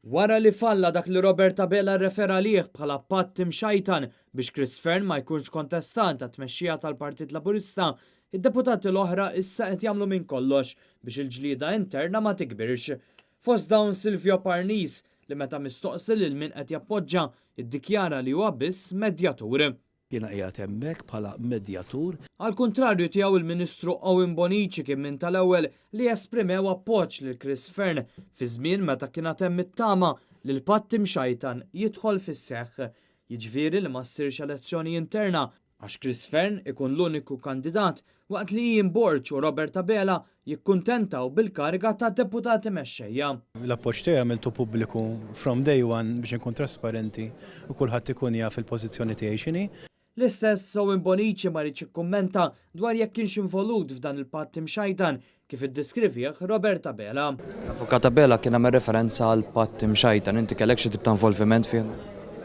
Wara li falla dak li Robert Abela rrefera għalih bħala patt imxajtan biex Chris Fearne ma jkunx kontestant għat-tmexxija tal-Partit Laburista, id-deputati l-oħra issa qed jagħmlu minn kollox biex il-ġlieda interna ma tikbirx. Fost dawn Silvio Parnis, li meta mistoqsi lil min qed jappoġġa, iddikjara li huwa biss medjatur. Jiena qiegħed hemmhekk bħala medjatur. Għall-kuntrarju tiegħu il-Ministru Owen Bonnici kien minn tal-ewwel li esprimew appoġġ lil Chris Fearne fi żmien meta kien għad hemm it-tama li l-patt imxajtan jidħol fis-seħħ. Jiġifieri li ma ssirx elezzjoni interna għax Chris Fearne ikun l-uniku kandidat waqt li Ian Borg u Robert Abela jikkuntentaw bil-kariga ta' deputati mexxejja. L-appoġġ tiegħi għamiltu pubbliku from day one biex inkun trasparenti u kulħadd ikun jaf il-pożizzjoni tiegħi x'inhi. L-istess Owen Bonnici ma riedx jikkummenta dwar jekk kienx involut f'dan il-patt imxajtan kif iddeskrivih Robert Abela. L-Avukat Abela kien għamel referenza għal patt imxajtan, inti kellek xi tip ta' involviment fih?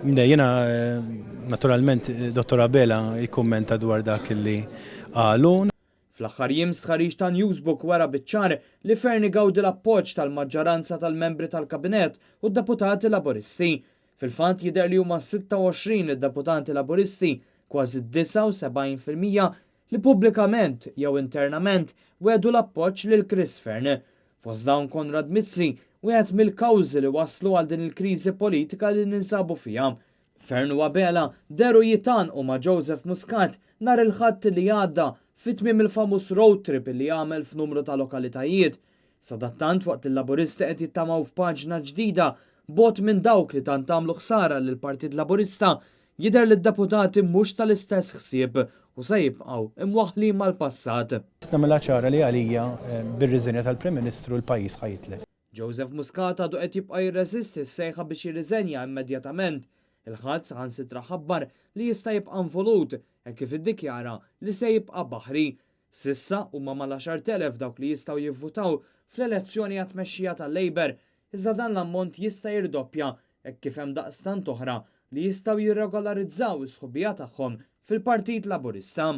Le, jiena naturalment Dottor Abela jikkummenta dwar dak li qalu. Fl-aħħar jiem stħarriġ ta' Newsbook wera biċ-ċar li Fearne igawdi l-appoġġ tal-maġġoranza tal-membri tal-Kabinett u d-deputati Laburisti. Fil-fatt jidher li huma 26 id-deputati Laburisti, kważi 79%, li pubblikament jew internament wegħdu l-appoġġ lil Chris Fearne. Fost dawn Konrad Mizzi, wieħed mill-kawżi li wasslu għal din il-kriżi politika li ninsabu fiha. Fearne u Abela dehru jitgħannqu ma' Joseph Muscat nhar il-Ħadd li għadda fi tmiem il-famuż road trip li għamel f'numru ta' lokalitajiet. Sadattant waqt li l-Laburisti qed jittamaw f'paġna ġdida bogħod minn dawk li tant għamlu ħsara lill-Partit Laburista, jidher li d-deputati mhux tal-istess ħsieb u se jibqgħu imwaħħlin mal-passat. Nagħmilha ċara li għalija bir-riżenja tal-Prim Ministru l-pajjiż ħa jitlef. Joseph Muscat għadu qed jibqa' jirreżisti s-sejħa biex jirriżenja immedjatament. Il-Ħadd saħansitra ħabbar li jista' jibqa' involut hekk kif iddikjara li se jibqa' baħri. S'issa huma mal-10,000 dawk li jistgħu jivvutaw fl-elezzjoni għat-tmexxija tal-Labour, iżda dan l-ammont jista' jirdoppja hekk kif hemm daqstant oħra li jistgħu jirregolarizzaw is-sħubija tagħhom fil-Partit Laburista.